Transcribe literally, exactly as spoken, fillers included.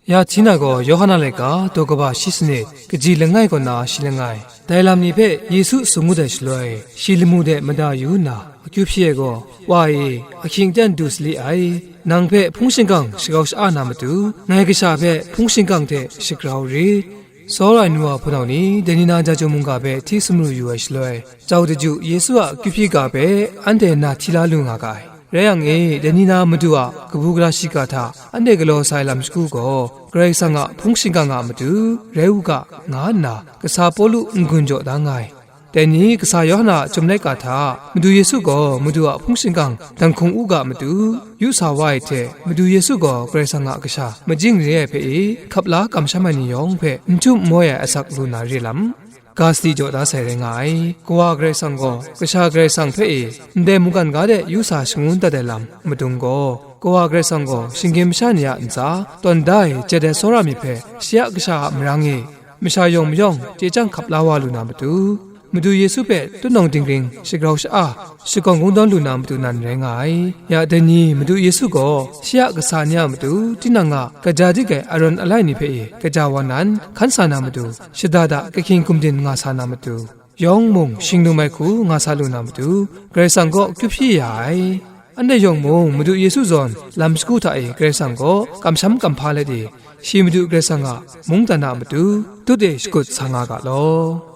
Ya hti na gaw Yawhan a laika daw kaba shi sanit, kaji langai kaw na shi langai, dai lam ni hpe Yesu tsun ngut ai shaloi, shi lamu de mada yu nna, akyu hpyi ai gaw, "Wa e, ahkying aten du sali ai. Nang hpe hpung shingkang shagrau sha-a na matu, ngai kasha hpe hpung shingkang hte shagrau rit." Tsawra ai nu wa hpunau ni, dai ni na Jahtum mungga hpe hti sumru yu ai shaloi, Jau daju Yesu a akyu hpyi ga hpe anhte na hti la lu nga ga ai. Rai yang e, dai ni na Madu a kabu gara shiga hta anhte galaw sa ai lam shagu gaw, Karai Kasang a hpung shingkang a matu rai u ga, nga nna kasa Pawlu n-gun jaw da nga ai. Dai ni kasa Yawhan a chyum laika hta, Madu Yesu gaw Madu a hpung shingkang dan hkung u ga matu, yu sa wa ai hte, Madu Yesu gaw Karai Kasang a Kasha majing re ai hpe e hkap la kamsham ai ni yawng hpe n htum n moi ai asak lu na re lam, ga sadi jaw da sai rai nga ai. Kawa Karai Kasang gaw Kasha Karai Kasang hpe e ndai mungkan ga de yu sa shangun dat ai lam madung gaw, Kawa Karai Kasang gaw shinggyim masha ni a ntsa tawn da ai jat ai tsawra myit hpe shi a kasha a marang e masha yawng mayawng chye chyang hkap la wa lu na matu, Madu Yesu hpe tutnawng dinggring shagrau sha-a, shakawn kungdawn lu na matu nan rai nga ai. Ya dai ni Madu Yesu gaw shi a kasa ni a matu, tinang a kaja dik ai aran alai ni hpe e kaja wa nan hkan sa na matu, shada da kahkying gumdin nga sa na matu, yawng mung shingnum ai hku nga sa lu na matu, Karai Kasang kaw kyu hpyi ya ai. Anhte yawng mung Madu Yesu zawn lam shagu hta e Karai Kasang kaw kamsham kamhpa let e, shi Madu Karai Kasang a mungdan a matu, tut e shakut sa nga ga law.